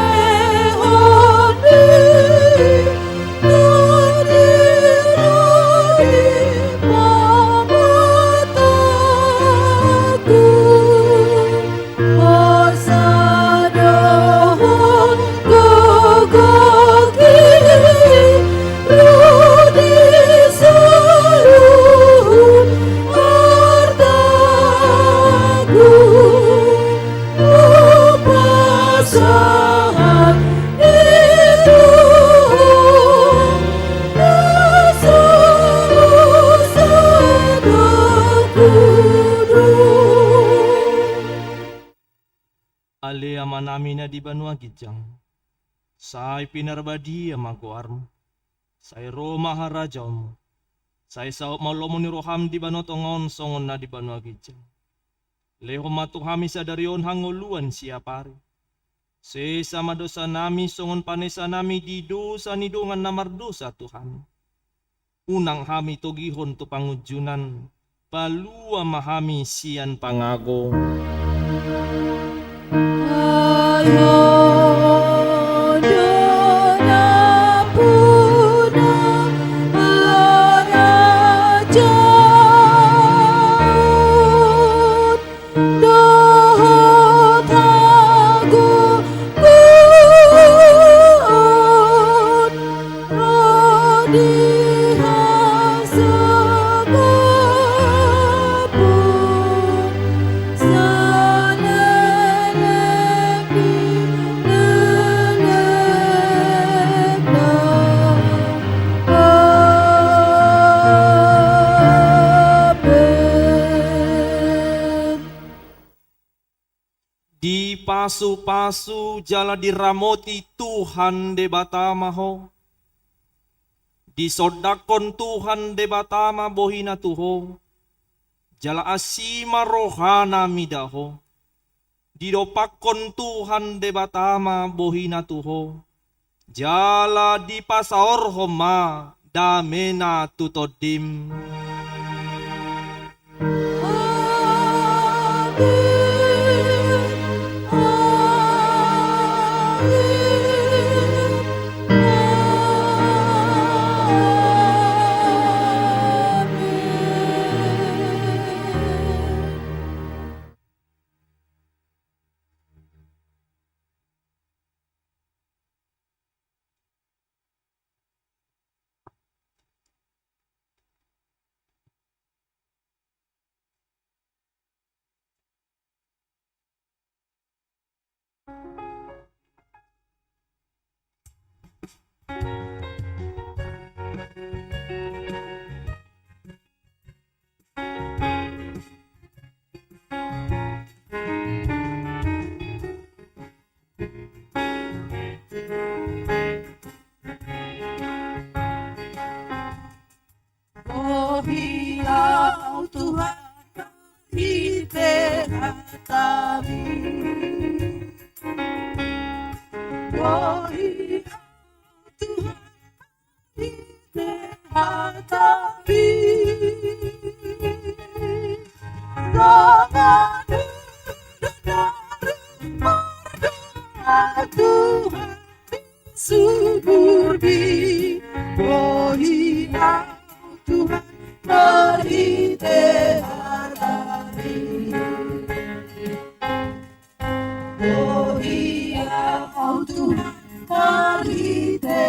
Ale Amanami na di banua ginjang, sai pinarbadia ma goarMu. Sai ro ma harajaonMu. Sai saut ma lomo ni rohaM di banua tonga on songon na di banua ginjang. Lehon ma tu hami sadari on hangoluan siapari. Sesa ma dosanami songon panesanami di dosa ni dongan na mardosa tu hami. Unang hami togihon tu pangunjunan, palua ma hami sian pangago. Dohot hagogoon ro di hasangapon saleleng ni lelengna. Amen. Dipasupasu jala diramoti Tuhan Debata ma ho. Disondangkon Tuhan Debata ma bohiNa tu ho, jala asi ma rohaNa mida ho. Didompakkon Tuhan Debata ma bohiNa tu ho, jala dipasaorhon ma dameNa tu tondim. Amen. Amen. Amen. Bohi au Tuhan marhite hataMi. Bohi au Tuhan marhite hataMi. Songon na hudok mardoa Tuhan di sungkurMi. Bohi au Tuhan marhite hataMi. Bohi au Tuhan marhite